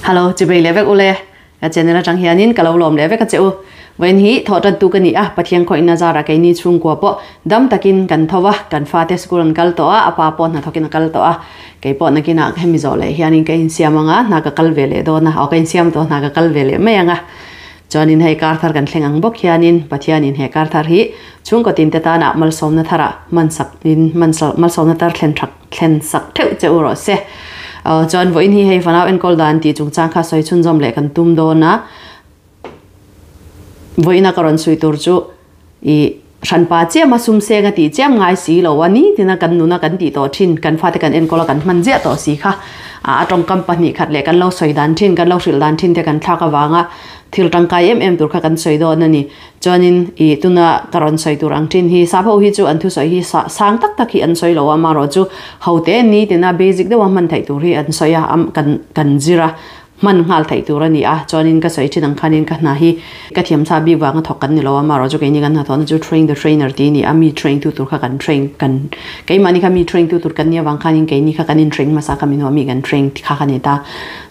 Hello, chibai leh vek ule. Ka channel atang hianin ka lo lawm leh vek a che u. Vawiin hi thawh tan tu ka ni a, Pathian khawihna zara keini chhungkua pawh dam takin kan tho a, kan fate school an kal tawh a, a pa pawh hnathawkin a kal tawh a. Kei pawh nakinah hemi zawh leh hianin ka insiam ang a, hna ka kal ve leh dawn a, aw ka insiam tawh hna ka kal ve leh mai ang a. Chuanin hei kar thar kan thleng ang bawk hianin Pathianin he kar thar hi chhungkaw tinte tana malsawmna tharah hmansak in malsawmna tar thlen thak thlen sak theuh che u rawh se. Chuan vawiin hi hei fanau enkawl dan tih chungchang kha sawi chhunzawm leh kan tum dawn a. Vawiina ka rawn sawi tur chu i hranpa chiam a sum seng a tih chiam ngai si lo a ni tina kan nuna kan tih tawh thin kan fate kan enkawl a kan hman ziah tawh si kha a tawngkam pahnih khat leh kan lo sawi dan thin kan lo hrilh dan thin te kan thlak avanga thil tangkai em em tur kha kan sawi dawn a ni. Chuanin i tuna ka rawn sawi tur ang thin hi sap ho hi chu an thusawi hi sang tak tak hi an sawi lo a amaherawhchu ho te ni tina basic deuha hman theih tur hi an sawi a kan kan zir a Hman nghal theih tur a ni a, chuanin ka sawi thin ang khanin ka hna hi ka thiamchha bik vanga thawk kan ni lo a, amaherawhchu keini kan hnathawhna chu train the trainer tih a ni a, mi train tu tur kha kan train kan keimahni kha mi train tu tur kan nih avang khanin keini kha kan in train hmasa kha min hua mi kan train kha ka ni ta.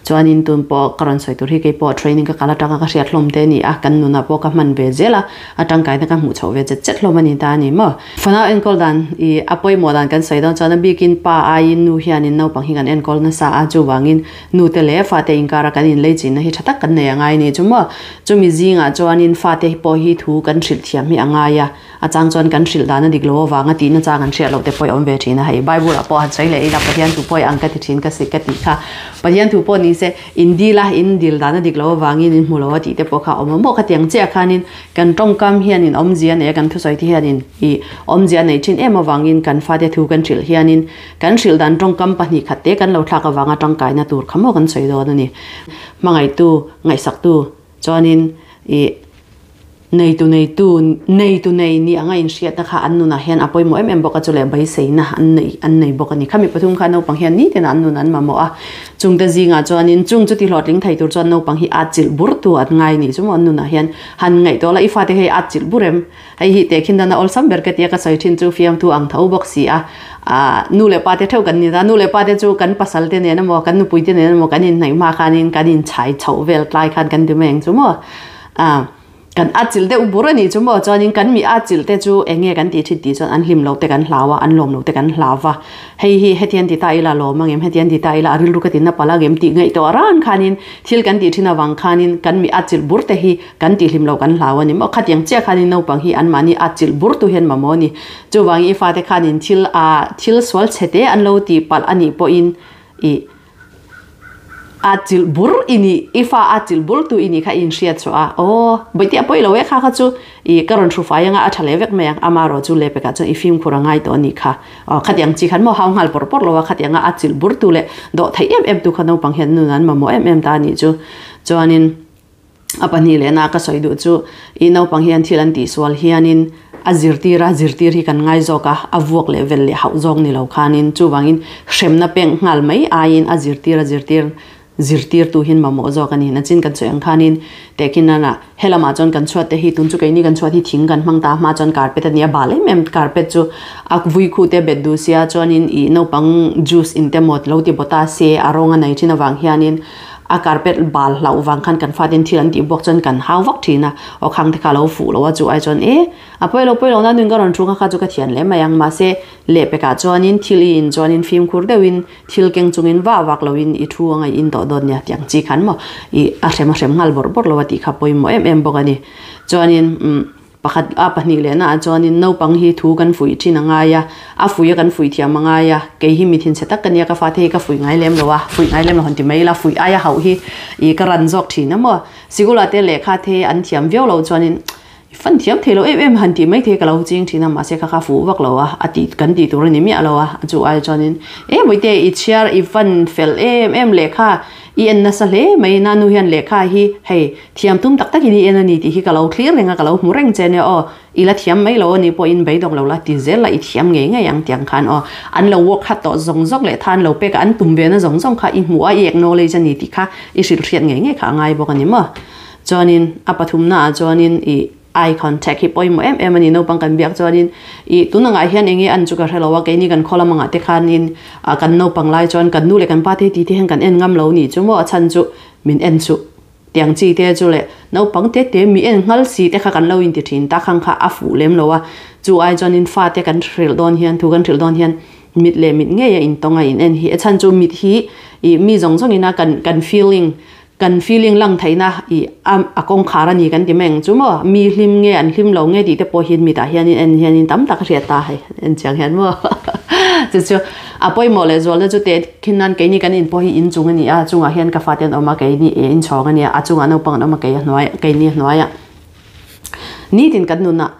Chuanin tun pawh ka rawn sawi tur hi keipawh training ka kal atanga ka hriat hlawm te a ni a, kan nunah pawh ka hman ve zel a, a tangkaina ka hmuh chhoh ve chet chet hlawm a ni ta a ni maw. Fanau enkawl dan i a pawimawh dan kan sawi dawn chuan a bikin pa aiin nu hianin naupang hi kan enkawl nasa a, chuvangin nute leh fate inkara kan inlei chinna hi tha tak kan nei a ngai ni chu maw. Chumi zingah chuanin fate pawh hi thu kan hrilh thiam hi a ngai a, a chang chuan kan hrilh dan a dik lo avanga tihna chang an hriat loh te pawh i awm ve thin a, hei Bible ah pawh han sawi leh ila Pathian thu pawh i ang ka ti thin ka si ka tih kha Pathian thu pawh ni se in dil a, in dil dan a dik lo avangin in hmu lo a tih te pawh kha a awm a maw khatiang chiah khanin Kan tawngkam hianin awmzia nei a, kan thusawi te hianin ih awmzia nei thin em avangin kan fate thu kan hrilh hianin kan hrilh dan tawngkam pahnih khat te kan lo thlak avanga tangkaina tur kha maw kan sawi dawn a ni. Hmangaihtu, ngaihsaktu chuanin ih neitu neitu neitu nei ni anga inhriatna kha an nunah hian a pawimawh em em bawk a, chu leh beiseina an nei an nei bawk a ni. Khami pathum kha naupang hian nitin an nun an mamawh a. Chungte zingah chuanin chung chuti hlawhtling thei tur chuan naupang hi at chilh bur tu an ngai ni chu maw an nunah hian han ngaihtuah la i fate hei at chilh bur em? Hei hi tehkhin dan a awlsam ber ka tia ka sawi thin chu fiamthu ang tho bawk si a, ah nu leh pa te theuh kan ni ta, nu leh pa te chu kan pasal te nen emaw kan nupui te nen emaw kan inhnaih hma khanin kan inchhai chhoh vel tlai khan kan ti mai ang chu maw? Ah. Kan atchilh deuh bur a nih chu maw? Chuanin kan mi atchilh te chu eng nge kan tih thin tih chuan an hlim lo te kan hlau a, an lawm lo te kan hlau va. Hei hi hetiang ti ta ila lawm ang em, hetiang ti ta ila a rilru ka ti na palh ang em tih ngaihtuah ran khanin thil kan tih thin avang khanin kan mi atchilh bur te hi kan tih hlim lo kan hlau a ni maw? Khatiang chiah khanin naupang hi anmahni atchilh bur tu hian mamawh a ni. Chuvangin i fate khanin thil a thil sual chhe te an lo tih palh a nih pawhin ih A chilh bur i nih, i fa a chilh bur tu i nih kha i inhriat chhuah a, aw, bawihtih a pawi lo e kha kha chu i ka rawn hru fai anga a tha leh vek mai ang, ama erawh chu lehpekah chuan i fimkhur a ngai tawh a nih kha, aw khatiang chi khan maw hau nghal pawr pawr lo a, khatianga a chilh bur tu leh dawh theih em em tu kha naupang hian nun an mamawh em em ta a nih chu, chuanin. A pahnih lehna ka sawi duh chu i naupang hian thil an tihsual hianin a zirtir a, zirtir hi kan ngai zawk a, a vuak leh vel leh hauh zawk ni lo khanin chuvangin hremna peng nghal mai aiin a zirtir a zirtir zirtirtu hian mamawh zawk a ni. Nachin kan sawi ang khanin tehkhin nana helamah chuan kan chhuat te hi tun chu keini kan chhuat hi thing kan hmang ta hma chuan carpet a ni a, bal em em carpet chu a vui khu te bet duh sia chuanin i naupang juice in te maw lo ti bawt a se a rawng a nei thin avang hianin A carpet bal hlauh vang khan kan fatin thil an tih buak chuan kan hau vak thin a, aw khang te kha a lo fuh lo a, chu ai chuan e a pawi lo pawi lo na nuin ka rawn thu kha kha chu ka thian leh mai ang mahse lehpekah chuanin thil i in chuanin fimkhur deuhin thil keng chungin vah vak loin i thu anga i in tawh dawn nia tih ang chi khan maw i a hrem a hrem nghal bawrh bawrh lo a tih kha pawimawh em em bawk a ni. Chuanin umm. Pakhat a pahnih lehna ah chuanin naupang hi thu kan fuih thin a ngai a, a fuih a kan fuih thiam a ngai a, kei hi mi thinchhe tak ka nia ka fate hi ka fuih ngai lem lo a, fuih ngai lem lo han ti mai ila, fuih aia hauh hi ih ka ran zawk thin a maw. Sikula te lehkha te an thiam viau loh chuanin i fan thiam thei lo em em han tih mai thei ka lo ching thin a, mahse kha kha fuh vak lo a, a tih kan tih tur a ni miah lo a, chu ai chuanin e Mawite i chhiar i fan fel em em lehkha i en nasa hle mai na nu hian lehkha hi hei Thiam tum tak takin i en a ni tih hi ka lo thlir reng a, ka lo hmu reng che ania aw, i la thiam mai lo a ni pawhin beidawng lo la ti zel la i thiam ngei ngei ang tiang khan aw, an lo work khat tawh zawng zawng leh tha an lo pek a, an tum ve na zawng zawng kha i hmuh a, i acknowledge a ni tih kha i hrilh hriat ngei ngei kha a ngai bawk a ni maw. Chuanin a pathumna ah chuanin i eye contact hi pawimawh em em a ni, naupang kan biak chuanin i tun angah hian eng nge an chu ka hre lo a, keini kan khaw lam angah te khanin kan naupang lai chuan kan nu leh kan pa te hi ti te hian kan en ngam lo ni chu maw, a chhan chu. min en suh tiang chi te chu leh naupang te te mi en nghal si te kha kan lo inti thin ta khang kha a fuh lem lo a chu ai chuanin fate kan hrilh dawn hian thu kan hrilh dawn hian mit leh mit ngei a intawng a in en hi a chhan chu mit hi ih mi zawng zawng ina kan kan feeling kan feeling lang theihna ih a a kawngkhar a ni kan ti mai ang chu maw mi hlim nge an hlim lo nge tih te pawh hian mitah hianin en hianin tam tak a hriat ta hei en chiang hian maw chu chu a pawimawh leh zual na chu teh khin nan keini kan in pawh hi inchung a ni a chungah hian ka fate an awm a keini eh inchhawng a nia a chungah naupang an awm a kei a hnuai keini a hnuaiah nitin kan nunah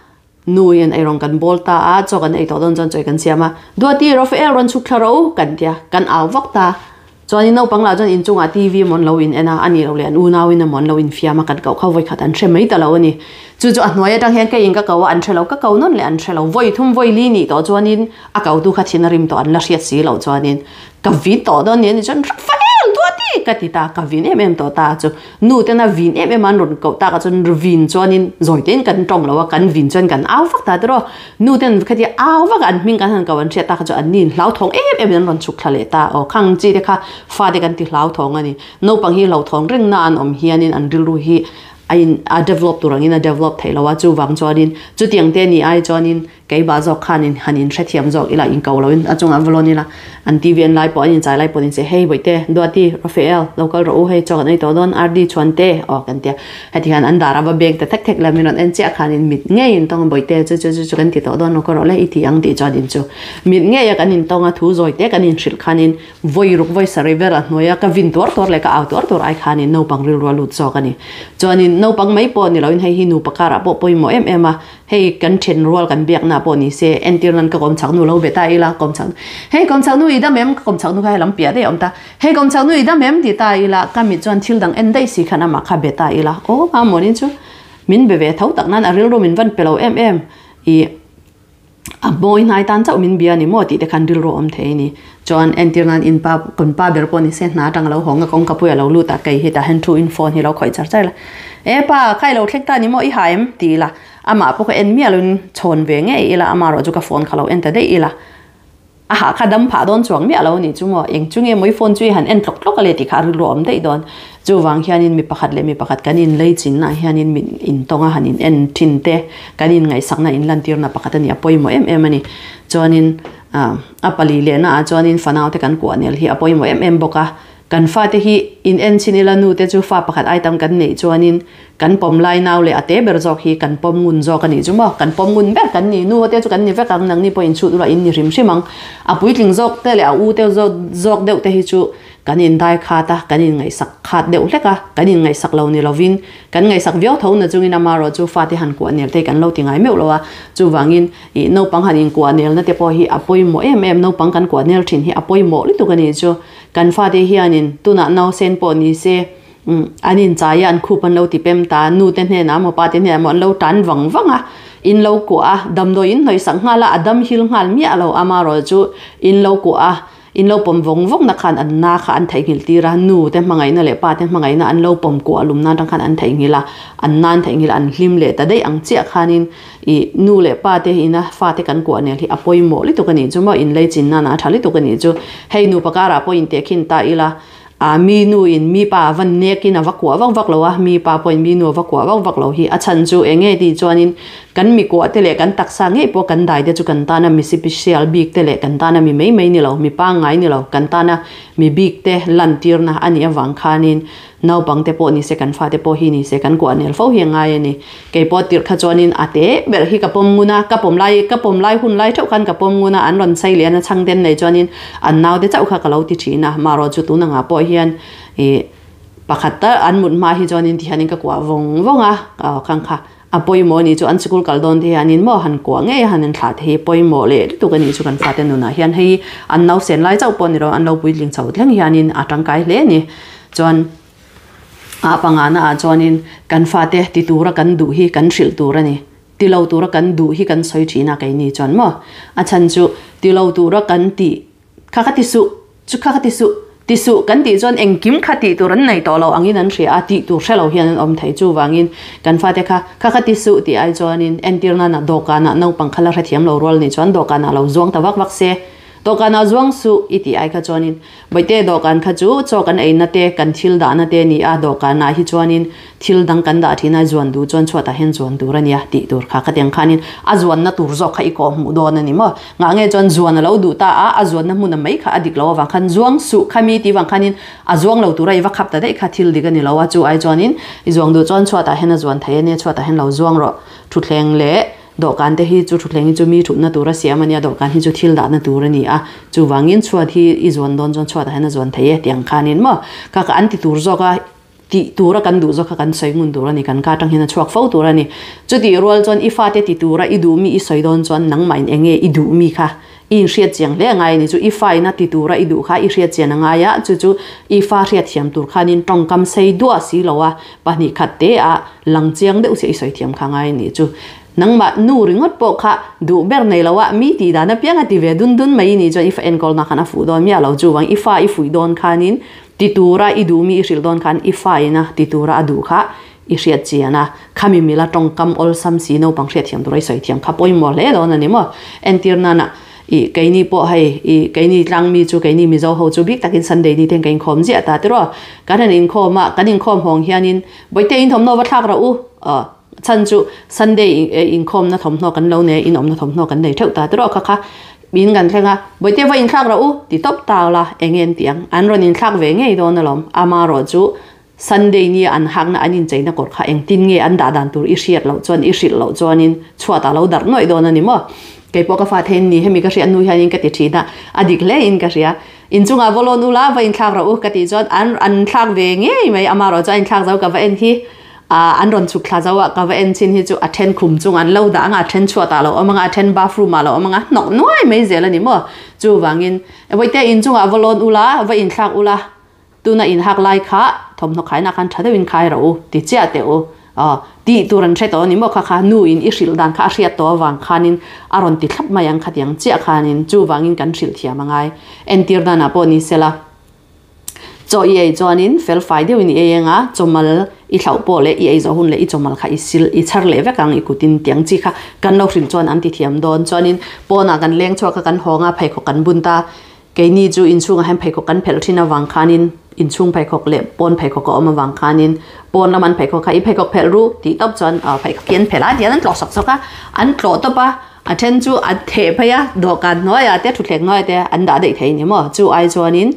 Nu hian eirawng kan bawl ta a, chaw kan ei tawh dawn chuan chawi kan siam a, Duati, Rafael rawn chhuk thla rawh u, kan ti a, kan au vak ta. Chuanin naupang lah chuan inchungah TV emaw an lo in en a, a nih loh leh an unauin emaw an lo infiam a, kan koh kha vawikhat an hre mai ta lo a ni. Chu chu a hnuai atang hian keiin ka ko a, an hre lo, ka ko nawn leh an hre lo. Vawi thum vawi li nih tawh chuanin a kotu kha thin a rim tawh an la hriat si loh chuanin ka vin tawh dawn ni a ni chuan Rafael, Duati! ka ti ta, ka vin em em tawh ta chu. Nu tena vin em em an rawn koh takah chuan vin chuanin zawi tein kan tawng lo a, kan vin chuan kan au vak ta tiraw. Nu ten khatia au vak a an hming kan han ko an hriat takah chuan an ni in hlauthawng em em in an rawn chhuk thla leh ta. Aw khang chi te kha fate kan ti hlauthawng a ni. Naupang hi hlauthawng reng na an awm hianin an rilru hi a in a develop tur angin a develop theih lo a, chuvang chuanin chutiang te ni ai chuanin Keimah zawk khanin han inhrethiam zawk ila, inko loin a chungah va lawn ila, an TV an lai pawh an inchai lai pawh ni se, Hei Bawihte, Duati, Raphael, lo kal rawh u, hei chaw kan ei tawh dawn, RD Chhuante, aw kan tia. Heti hian an dar a va beng ta thek thek la, min rawn en chiah khanin mit ngeiin tawng a Bawihte chu chu chu chu kan ti tawh dawn, lo kal rawh le, i ti ang tih chuan in chu mit ngeia kan intawng a, thu zawite kan inhrilh khanin vawi ruk vawi sarih vel a hnuaia ka vin tuar tuar leh ka au tuar tuar ai khanin naupang rilru a lut zawk a ni. Chuanin naupang mai pawh ni loin hei hi nupa karah pawh pawimawh em em a, Hei kan then rual kan biakna pawh ni se, entir nan ka kawm chak nu lo be ta ila, kawm chak hei kawm chak nu i dam em, ka kawm chak nu kha helam piah daih a awm ta, hei kawm chak nu i dam em ti ta ila, ka mit chuan thil dang en daih si khan amah kha be ta ila, aw ma mawnin chu min be ve tho tak nan a rilru min van pe lo em em, i a mawi hnai tan chauh min bia ni maw tih te khan rilru a awm thei a ni. Chuan entir nan in pa kan pa ber pawh ni se hna atang a lo hawng a kawngka pui a lo lut a, kei hi tah hian thu in phone hi lo khawih char char ila, e pa kha i lo thleng ta ni maw i ha em ti ila, Amah pawh ka en miah loin chhawn ve ngei ila, amah erawh chu ka phone kha lo en ta daih ila. A hah kha dam phah dawn chuang miah lo a nih chu maw, eng chu nge maw i phone chu i han en tlawk tlawk a le tih kha a rilru a awm daih dawn. Chuvang hianin mi pakhat leh mi pakhat kan inlei chinna hianin min intawng a han in en thin te, kan inngaihsakna inlantirna pakhat a ni, a pawimawh em em a ni. Chuanin a pali lehna ah chuanin fanau te kan kuah nel hi a pawimawh em em bawk a. Kan fate hi in en chin ila nu te chu fa pakhat ai tam kan neih chuanin kan pawm lai nau leh a te ber zawk hi kan pawm ngun zawk a nih chu maw? Kan pawm ngun ber kan ni. Nu ho te chu kan ni vek ang, nangni pawh inchhut ula in ni hrim hrim ang. A puitling zawk te leh a u te zawk deuh te hi chu kan indai khat a, kan inngaihsak khat deuh hlek a, kan inngaihsak lo ni lovin kan ngaihsak viau tho na chungin amarawh chu fate han kuah nel te hi kan lo ti ngai meuh lo a. Chuvangin ih naupang han inkuah nelna te pawh hi a pawimawh em em, naupang kan kuah nel thin hi a pawimawh lutuk a nih chu. Kan fate hianin tunah nausen pawh ni se an inchai a, an khup an lo ti pem ta, nu te hnenah emaw pa te hnenah emaw an lo tan vang vang a, in lo kuah a, damdawi in hnawih sak nghal a, a dam hil nghal miah lo, amarawh chu in lo kuah a, in lo pawm vawng vawng na khan an na kha an theihnghilh tir a, nu te hmangaihna leh pa te hmangaihna an lo pawm kuah lum nan atang khan an theihnghilh a, an nan theihnghilh a, an hlim leh ta daih ang chiah khanin Ih, nu leh pa te ina fate kan kuah nel hi a pawimawh lutuk a nih chu maw, inlei chin nana a tha lutuk a nih chu. Hei nupa karah pawh intehkhin ta ila, ah mi nu in mi pa a va nek in a va kuah vak vak lo a, mi pa pawhin mi nu a va kuah vak vak lo hi a chhan chu eng nge tih chuanin kan mi kuah te leh kan taksa ngei pawh kan dai te chu kan tana mi sipisial bik te leh kan tana mi mai mai ni lo, mi pangngai ni lo, kan tana mi bik te lantirna a nih avang khanin Naupang te pawh ni se, kan fate pawh hi ni se, kan kuah nel fo hi a ngai a ni. Kei pawh tirh kha chuanin a te ber hi ka pawm ngun a, ka pawm lai, ka pawm lai hun lai theuh khan ka pawm ngun a, an rawn chei leh a, na chhang den nei chuanin an naute chauh kha ka lo ti thin a, marawh chu tun angah pawh hian ih pakhat tal an mut hma hi chuanin tihianin ka kuah vawng vawng a, khang kha. A pawimawh anih chu an sikul kal dawn te hianin maw han kuah ngei a han inthlah te hi pawimawh leh lutuk anih chu kan fate nunah hian hei an nausen lai chauh pawh ni lo an lo puitling chho thleng hianin a tangkai hle a ni. Chuan a pangana ah chuanin kan fate ti tura kan duh hi kan hrilh tur a ni. Ti lo tura kan duh hi kan sawi thin a keini chuan maw a chhan chu ti lo tura kan tih Kha kha ti suh, chu kha kha ti suh, ti suh kan tih chuan engkim kha tih tur an nei tawh lo angin an hria a, tih tur hre lo hian an awm thei. Chuvangin kan fate kha, kha kha ti suh tih ai chuanin entir nana dawhkanah naupang kha la hrethiam lo rual nih chuan dawhkanah lo zuang ta vak vak se, Dawhkan ah zuang suh i tih ai kha chuanin Bawihte dawhkan kha chu chaw kan eina te, kan thil dahna te a ni a, dawhkanah hi chuanin thil dang kan dah thin a, zuan duh chuan chhuatah hian zuan tur a nia tih tur kha khatiang khanin a zuanna tur zawk kha i kawh hmuh dawn a ni maw? Ngah nge chuan zuan a lo duh ta a, a zuanna hmun a mai kha a dik lo avang khan zuang suh khami tih vang khanin a zuang lo tura i va khap ta daih kha thil dik a ni lo a, chu ai chuanin i zuang duh chuan chhuatah hian a zuan thei a nia, chhuatah hian lo zuang rawh thutthleng leh Dawhkan te hi chu thutthleng hi chu mi thutna tura siam a nia, dawhkan hi chu thil dahna tur a ni a, chuvangin chhuat hi i zuan dawn chuan chhuatah hian a zuan thei e tih ang khanin maw kha kha an ti tur zawk a, tih tura kan duh zawk kha kan sawi ngun tur a ni, kan ka atang hian a chhuak fo tur a ni. Chutih rual chuan i fate ti tura i duh mi i sawi dawn chuan nangmah in eng nge i duh mi kha i inhriat chiang hle a ngai a ni, chu i fa ina ti tura i duh kha i hriat chian a ngai a, chu chu i fa hriat thiam tur khanin tawngkam sei duah si lo a, pahnih khat te ah lang chiang deuh se i sawi thiam kha ngai a nih chu. Nangmah nu ringawt pawh kha duh ber nei lo a, mi tih dan apiang a ti ve dun dun mai nih chuan i fa enkawl nak khan a fuh dawn miah lo chuvang i fa i fuih dawn khanin ti tura i duh mi i hrilh dawn khan i fa ina ti tura a duh kha i hriat chian a, khami mila tawngkam awlsam si naupang hriat thiam tura i sawi thiam kha pawimawh hle dawn a ni maw. Entir nana I keini pawh hei i keini tlangmi chu keini Mizo ho chu bik takin Sunday ni ten ka inkhawm ziah ta tiraw. Kan han inkhawm a, kan inkhawm hawng hianin Bawihte in thawmhnaw va thlak rawh u aw chhan chu Sunday inkhawmna thawmhnaw kan lo nei a, inawmna thawmhnaw kan nei theuh ta tiraw kha kha in kan thleng a, Bawihte va inthlak rawh u ti tawp ta ula eng nge an tih ang, an rawn inthlak ve ngei dawn alawm, amarawh chu Sunday nia an hakna an incheina kawr kha engtin nge an dah dan tur i hriat loh chuan i hrilh loh chuanin chhuatah lo darh nuaih dawn a ni maw? Kei pawh ka fa thein ni hemi ka hriat hnu hianin ka ti thin a, a dik hle in ka hria. Inchungah va lawn ula va inthlak rawh u ka tih chuan an an thlak ve ngei mai amarawh chuan a inthlak zo ka va en hi ah an rawn chhuk thla zo a ka va en chin hi chu a then khum chung an lo dah anga a then chhuatah lo awm anga a then bathroom ah lo awm anga hnawk nuai mai zel a ni maw? Chuvangin Bawihte inchungah va lawn ula va inthlak ula Tuna inhak lai kha thawmhnaw khainah khan tha deuhin khai rawh u ti chiah teh u. Aw, tih tur an hre tawh a ni maw kha kha nu in i hrilh dan kha a hriat tawh avang khanin a rawn ti thlap mai ang khatiang chiah khanin chuvangin kan hrilh thiam a ngai. Entir danah pawh ni sela chaw i ei chuanin fel fai deuhin i ei eng a, chawmal i thlauh pawh leh i ei zawh hun leh i chawmal kha i sil i chhar leh vek ang i kutin tiang chi kha kan lo hrilh chuan an ti thiam dawn. Chuanin pawnah kan leng chhuak a kan hawng a pheikhawk kan bun ta. Keini chu inchhungah hian pheikhawk kan phelh thin avang khanin inchhung pheikhawk leh pawn pheikhawk a awm avang khanin pawn lam an pheikhawk kha i pheikhawk phelh ru tih tawp chuan pheikhawk hi an phelh a tihian an tlawh sawk sawk a, an tlawh tawp a, a then chu a theh phei a dawhkan hnuaiah te thutthleng hnuaiah te an dah daih thei a ni maw? Chu ai chuanin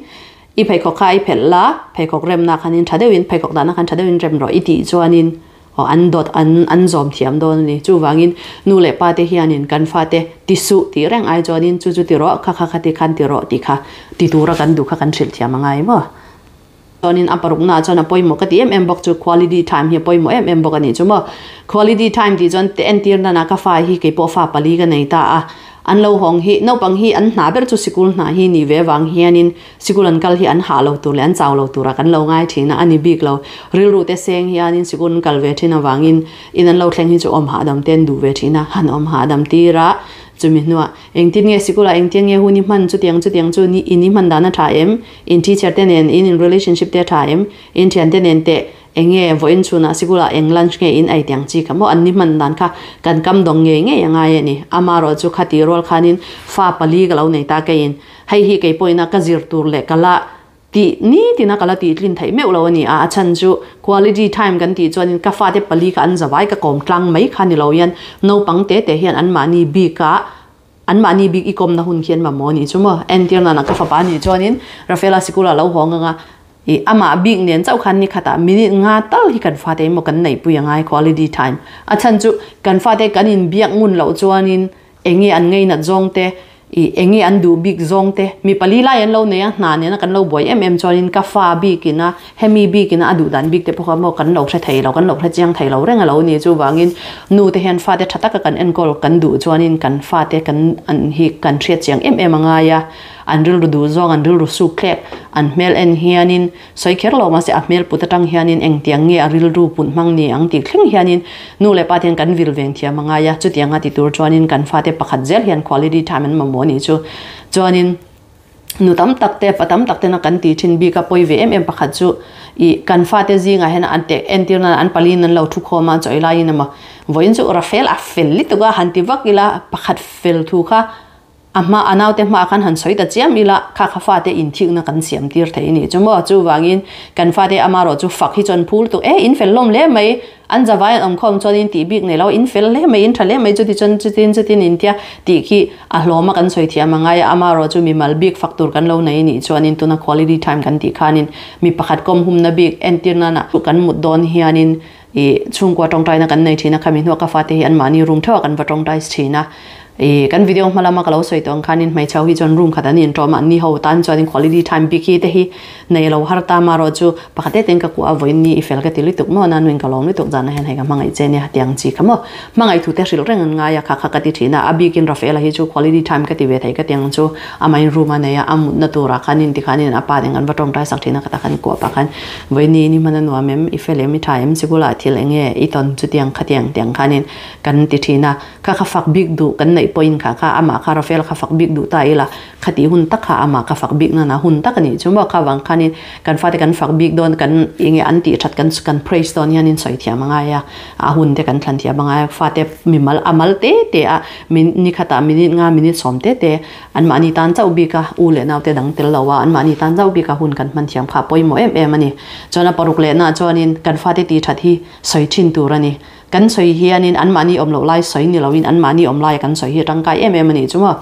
i pheikhawk kha i phelh la, pheikhawk remna khanin tha deuhin pheikhawk dahna khan tha deuhin rem rawh i tih chuanin Aw an dawt an an zawm thiam dawn a ni. Chuvangin nu leh pa te hianin kan fate ti suh tih reng ai chuanin chu chu ti rawh kha kha kha ti khan ti rawh tih kha ti tura kan duh kha kan hrilh thiam a ngai maw. Chuanin a paruknaah chuan a pawimawh ka ti em em bawk chu quality time hi a pawimawh em em bawk a nih chu maw. Quality time tih chuan entir nana ka fa hi keipawh fa pali ka nei ta a, an lo hawng hi naupang hi an hna ber chu sikul hna hi ni ve vang hianin Sikul an kal hi an hah lo tur leh an chau lo turah kan lo ngai thin a, a ni bik lo. Rilru te seng hianin sikul an kal ve thin avangin in an lo thleng hi chu awm hahdam te an duh ve thin a, han awm hahdam tir a, chumi hnuah engtin nge sikulah engtin nge hun i hman chutiang chutiang chu ni in i hman dan a tha em? In teacher te nen in in relationship te a tha em? In thian te nen teh eng nge vawiin chhunah sikulah eng lunch nge in ei tiang chi kha maw an ni hman dan kha kan kam dawng ngei ngei a ngai a ni. Amarawh chu khati rual khanin fa pali ka lo nei ta keiin Hei hi kei pawhin a ka zir tur leh ka la tih ni tina ka la tih tlin theih meuh lo a ni a, a chhan chu quality time kan tih chuanin ka fate pali kha an zavai ka kawm tlang mai kha ni lo hian naupang te te hian anmahni bika anmahni bik i kawmna hun khi an mamawh a nih chu maw. Entir nana ka fapa nih chuanin Rafaela sikula lo hawng anga i amah bik nen chauh khan ni khatah minute nga tal hi kan fate emaw kan neihpui a ngai quality time a chhan chu kan fate kan inbiak ngun loh chuanin Eng nge an ngeinat zawng te, ih eng nge an duh bik zawng te, mi pali lai an lo nei a, hna nena kan lo buai em em chuanin ka fa bikin a, hemi bikin a a duh dan bik te pawh kha maw kan lo hre thei lo, kan lo hre chiang thei lo reng a lo ni. Chuvangin nu te hian fate tha taka kan enkawl kan duh chuanin kan fate kan an hi kan hriat chiang em em a ngai a, an rilru duh zawng, an rilru suk thlek, an hmel en hianin Sawi kher lo mahse a hmel put atang hianin engtiang nge a rilru put hmang ni ang tih thleng hianin nu leh pa te hian kan vil veng thiam a ngai a, chutiang a ti tur chuanin kan fate pakhat zel hian quality time an mamawh a nih chu. Chuanin nu tam tak te pa tam tak tena kan ti thin bik a pawi ve em em pakhat chu ih kan fate zingah hian an teh entir nan an paliin an lo thu khawm a chawi laiin emaw vawiin chu Rafael a fel lutuk a han ti vak ila pakhat fel thu kha. A hma a naute hmaah khan han sawi ta chiam ila, kha kha fate inthikna kan siam tir thei a ni chu maw? Chuvangin kan fate amarawh chu fak hi chuan phul tuk e, in fel hlawm hle mai, an zavai an awm khawm chuan in tih bik nei lo, in fel hle mai, in tha hle mai, chuti chuan chutin chutin in tia tih khi a hlawm a kan sawi thiam a ngai a, amarawh chu mimal bik fak tur kan lo nei a nih chuanin tuna quality time kan tih khanin mi pakhat kawm humna bik entir nana kan mut dawn hianin I chhungkua tawngtaina kan nei thin a, khami hnuah ka fate hi anmahni room theuhah kan va tawngtai thin a. I kan video hma lama ka lo sawi tawh ang khanin hmeichhe ho hi chuan room khat an intawm a, anni ho tan chuanin quality time bik hi te hi nei lo har ta marawh chu pakhat te ten ka kuah a vawiin ni i fel ka ti lutuk maw na nuin ka lawm lutuk zan ah hian hei ka hmangaih che nia tiang chi kha maw hmangaih thu te hrilh reng an ngai a kha kha ka ti thin a, a bikin Rafaela hi chu quality time ka ti ve thei ka ti ang chu amahin room a nei a, a mutna turah khanin tikhanin a pa nen kan va tawngtai sak thin a ka ta khan kuah pah khan Vawiini ni hman a nuam em? I fel em? I tha em? Sikula thil eng nge i tawn chutiang khatiang tiang khanin kan ti thin a, kha kha fak bik duh kan neih pawhin kha kha amah kha Rafael kha fak bik duh ta ila, khatih hun tak kha amah kha fak bik nana hun tak a nih chu maw? Kha vang khanin kan fate kan fak bik dawn kan eng nge an tih that kan kan praise dawn hianin sawi thiam a ngai a, a hun te kan thlan thiam a ngai a, fate mimal a mal te te a min nikhatah minute nga minute sawm te te Anmahni tan chauh bik a, u leh naute dang tel lo a, anmahni tan chauh bik a hun kan hman thiam kha a pawimawh em em a ni. Chuan a paruk lehna chuanin kan fate tih that hi sawi thin tur a ni. Kan sawi hianin anmahni awm loh lai sawi ni loin anmahni awm laia kan sawi hi a tangkai em em a ni chu maw.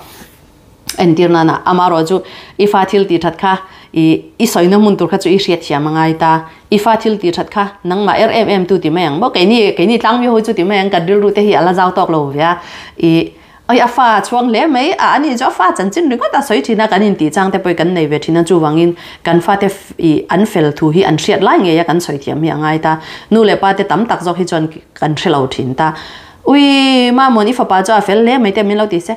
Entir nana amarawh chu i fa thil tih that kha i i sawina hmun tur kha chu i hriat thiam a ngai ta. I fa thil tih that kha nangmah er em em tu ti mai ang maw. Keini keini tlangmi ho chu ti mai ang kan rilru te hi a la zau tawk lo ve a. I Oi a fa chhuang hle mai a, ani chu a fa chanchin ringawt a sawi thin a, kan intih chang te pawh hi kan nei ve thin a, chuvangin kan fate ih an fel thu hi an hriat lai ngei a kan sawi thiam hi a ngai ta. Nu leh pa te tam tak zawk hi chuan kan hre lo thin ta. Ui Mamon i fapa chu a fel hle mai te min lo ti se,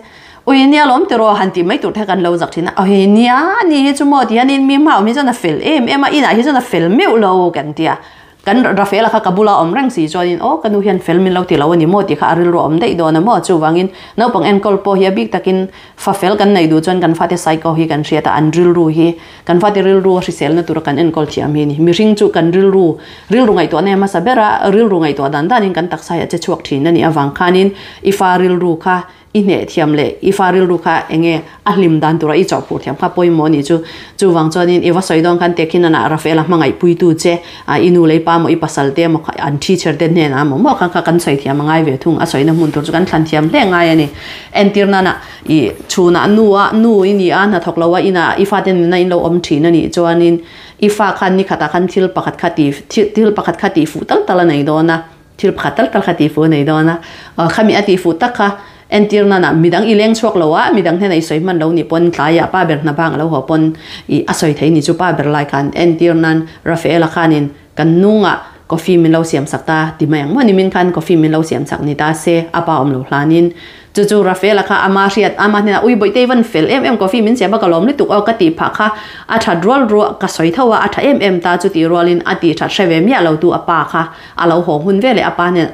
ui nia lawm tiraw han tih mai tur te kan lo zak thin a, oi nia ni hi chu maw ti hianin mi hma awm hi chuan a fel em em a, inah hi chuan a fel meuh lo kan ti a. Kan Rafaela kha ka bula awm reng si chuanin aw ka nu hian fel min lo ti lo a ni maw tih kha a rilru awm daih dawn a maw? Chuvangin naupang enkawl pawh hi a bik takin fa fel kan nei duh chuan kan fate psycho hi kan hriat a, an rilru hi kan fate rilru a hriselna tura kan enkawl thiam hi a ni. Mihring chu kan rilru rilru ngaihtuahna hi a hmasa ber a, rilru ngaihtuah dan danin kan taksa hi a che chhuak thin a nih avang khanin i fa rilru kha I hneh thiam leh i fa rilru kha enge a hlim dan tura i chawhphur thiam kha pawimawh a nih chu. Chuvang chuanin i va sawi dawn khan Tekhin anah Rafaela hmangaihpuitu che a i nu leh i pa maw i pasal te emaw kha an teacher te hnenah emaw maw kha kha kan sawi thiam a ngai ve thung. A sawina hmun tur chu kan thlan thiam hle ngai a ni. Entir nana i chhunah nu a nu i ni a hnathawk lo a inah i fate nuna in lo awm thin a nih chuanin i fa khan nikhatah khan thil pakhat kha ti thil pakhat kha tihfuh tal tal a nei dawn a. Thil pakhat tal tal kha tihfuh a nei dawn a, khami a tihfuh tak kha entir nana midang i leng chhuak lo a, midang hnenah i sawi hman lo nih pawn tlaiah pa ber hna bang a lo haw pawn i a sawi thei ni chu pa ber lai khan entir nan Rafaela khanin kan nungah coffee min lo siam sak ta ti mai ang maw nimin khan coffee min lo siam sak ni ta se a pa awm lo hlanin Chu chu Rafaela kha ama hriat ama hnenah ui bawih te i van fel em em coffee min siam a ka lawm lutuk aw ka tih phah kha a that rual ruah ka sawi tho a a tha em em ta chu tih rualin a tih that hre ve miah lo tu a pa kha a lo haw hun veleh a pa hnenah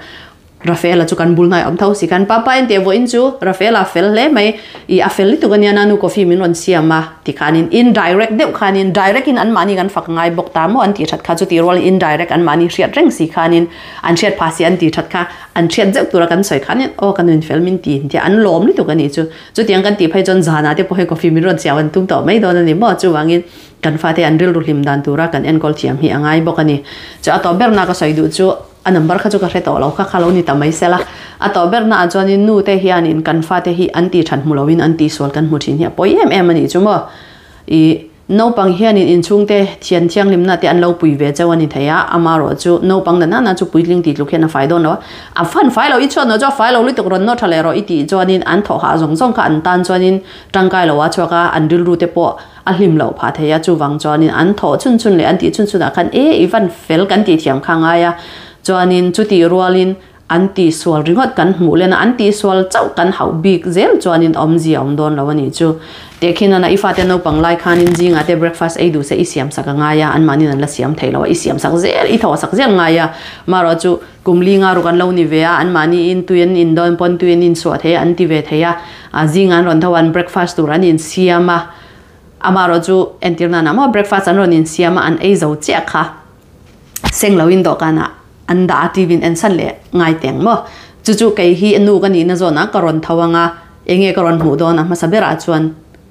Rafaela chu kan bul hnai awm tho si khan papa en teh vawiin chu Rafaela fel hle mai i a fel lutuk ania nanu coffee min rawn siam a ti khanin indirect deuh khanin direct in anmahni kan fak ngai bawk ta maw an tih that kha chu tih rualin indirect anmahni hriat reng si khanin An hriat phah si an tih that kha an hriat zeuh tura kan sawi khan aw ka nun fel min ti tia an lawm lutuk a nih chu. Chutiang kan tih phei chuan zanah te pawh hei coffee min rawn chiau an tum tawh mai dawn a ni maw? Chuvangin kan fate an rilru hlim dan tura kan enkawl thiam hi a ngai bawk a ni. Chu a tawh berna ka sawi duh chu a number kha chu ka hre tawh lo kha kha lo ni ta mai sela. A tawh berna ah chuanin nu te hianin kan fate hi an tih that hmu loin an tihsual kan hmu thin hi a pawi em em a nih chu maw? I. Naupang hianin inchhungte thian thianghlimna te an lo pui ve chauh a ni thei a, amarawh chu naupang na nana chu puitling tih tluk hian a fai dawn lo a, a fan fai lo i chhuat nawh chu a fai lo lutuk rawn nawh tha leh rawh i tih chuanin an thawh hah zawng zawng kha an tan chuanin tangkai lo a chhuak a, an rilru te pawh a hlim loh phah thei a, chuvang chuanin an thawh chhun chhun leh an tih chhun chhunah khan e i van fel kan tih thiam kha ngai a, chuanin chutih rualin An tihsual ringawt kan hmuh len a, an tihsual chauh kan hauh bik zel chuanin awmzia a awm dawn lo a nih chu. Tehkhin nana i fate naupang lai khanin zingah te breakfast ei duh se i siam sak a ngai a, anmahniin an la siam thei lo a, i siam sak zel, i thaw sak zel ngai a. Marawh chu kum li nga ruk an lo ni ve a, anmahniin tui an in dawn pawn tui an insuah thei a, an ti ve thei a, zingah an rawn tho a, an breakfast tur an insiam a, amarawh chu entir nana maw breakfast an rawn insiam a, an ei zo chiah kha. Seng loin dawhkanah an dah a TV in en san leh ngai teng maw? Chu chu kei hi nu ka nihna zawnah ka rawn tho ang a, Enge ka rawn hmuh dawn a hmasa berah chuan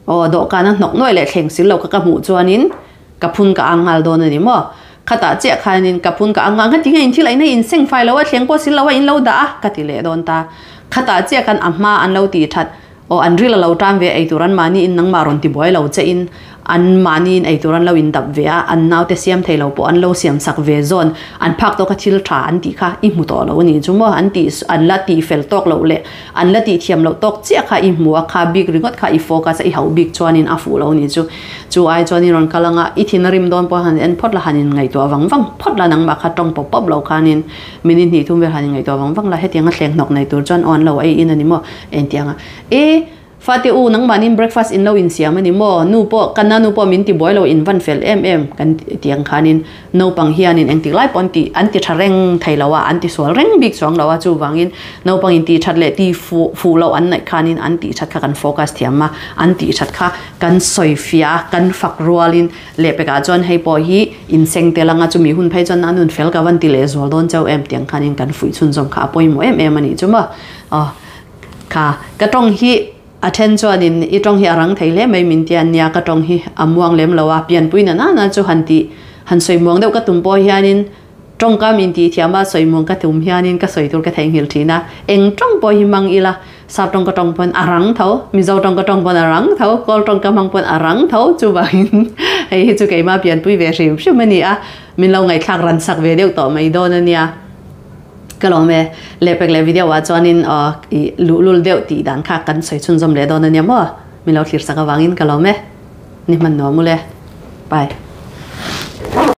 aw dawhkan a hnawk nuai leh thleng sil lo kha ka hmuh chuanin ka phun ka ang nghal dawn a ni maw? Khatah chiah khanin ka phun ka ang nghal ngati nge in thil aina in seng fai lo a thleng pawh sil lo a in lo dah a ka ti leh dawn ta. Khatah chiah khan a hma an lo tih that Aw an ril a lo tan ve eitur an mahni in nangmah rawn ti buai lo che in an mahni in eitur an lo in dap ve a, an naute siam thei lo pawh an lo siam sak ve zawn, an phak tawk a thil tha an tih kha i hmu tawh lo a nih chu maw, an tih an la tih fel tawk loh leh an la tih thiam loh tawk chiah kha i hmu a, kha bik ringawt kha i focus a i hauh bik chuanin a fuh lo a nih chu. Chu ai chuan i rawn kal anga i thin a rim dawn pawh han en phawt la han in ngaihtuah vang vang phawt la nangmah kha tawng pawp pawp lo khanin minute hnih thum vel han in ngaihtuah vang vang la hetianga thleng hnawk nei tur chuan aw an lo ei in a ni maw. Engtianga e fate u nangmahnin breakfast in lo insiam a ni maw? Nu pawh ka nanu pawh min ti buai lo in van fel em em kan ti ang khanin naupang hianin engtik lai pawh an ti an ti tha reng thei lo a an ti sual reng bik chuang lo a chuvangin naupang in tih that leh ti fuh fuh loh an naih khanin an tih that kha kan focus thiam a an tih that kha kan sawi fiah a kan fak rualin lehpekah chuan hei pawh hi inseng tel anga chumi hun phei chuan a nun fel ka van ti leh zual dawn chauh em tiang khanin kan fuih chhunzawm kha a pawimawh em em a nih chu maw. Aw kha ka tawng hi a then chuanin i tawng hi a rang thei hle mai min tia nia ka tawng hi a muang lem lo a pianpui na nana chu han tih han sawi muang deuh ka tum pawh hianin tawngka min tih thiam a sawi muang ka tum hianin ka sawi tur ka theihnghilh thin a eng tawng pawh hi hmang ila sap tawng ka tawng pawn a rang tho mizo tawng ka tawng pawn a rang tho kawl tawng ka hmang pawn a rang tho chuvangin hei hi chu keimah pianpui ve hrim hrim a ni a min lo ngaihthlak ran sak ve deuh tawh mai dawn a nia. Ka lawm e, lehpek leh video ah chuanin aw i luhlul deuh tih dan kha kan sawi chhunzawm leh dawn ania maw? Min lo thlir sak avangin ka lawm e, ni hman nuam ule. Bye.